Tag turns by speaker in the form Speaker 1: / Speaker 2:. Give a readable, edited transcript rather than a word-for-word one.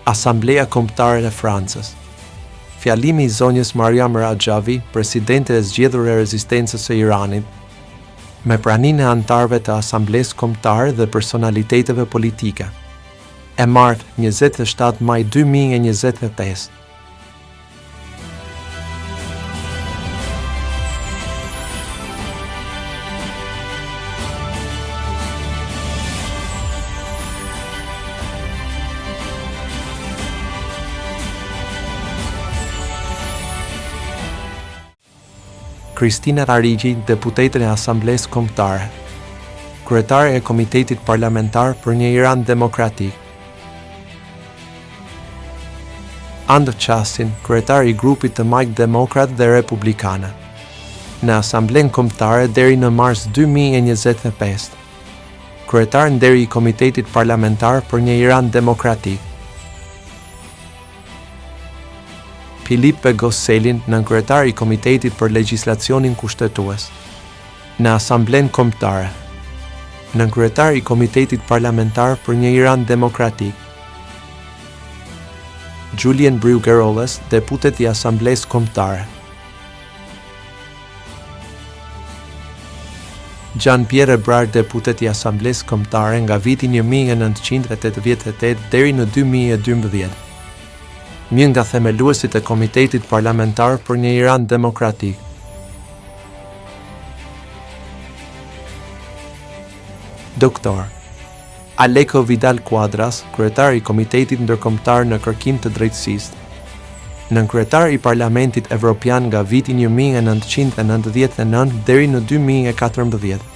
Speaker 1: Asambleja Kombëtare e Francës. Fjalimi i zonjës Maryam Rajavi, presidente e zgjedhur e rezistencës së Iranit, me praninë e anëtarëve të Asamblesë Kombëtare dhe personaliteteve politike. E martë, 27 maj 2025. Kristina Tarigji, deputete e Asamblesë Kombëtare, kryetare e Komitetit Parlamentar për një Iran Demokratik. André Chassaigne, kryetar i grupit të majtë demokrat dhe republikanë. Në Asamblenë Kombëtare deri në mars 2025. Kryetar nderi i Komitetit Parlamentar për një Iran Demokratik. Philippe Gosselin, nënkryetar i Komitetit për Legjislacionin Kushtetues në Asamblenë Kombëtare, nënkryetar i Komitetit Parlamentar për një Iran Demokratik. Julien Brugerolles, deputet i Asamblesë Kombëtare. Jean-Pierre Ebrard deputet i Asamblesë Kombëtare nga viti 1988 deri në 2012. Një nga themeluesit e Komitetit Parlamentar për një Iran Demokratik. Doktor Alejo Vidal Quadras, kryetar i Komitetit Ndërkombëtar në Kërkim të Drejtësisë, nënkryetar i Parlamentit Evropian nga viti 1999 deri në 2014.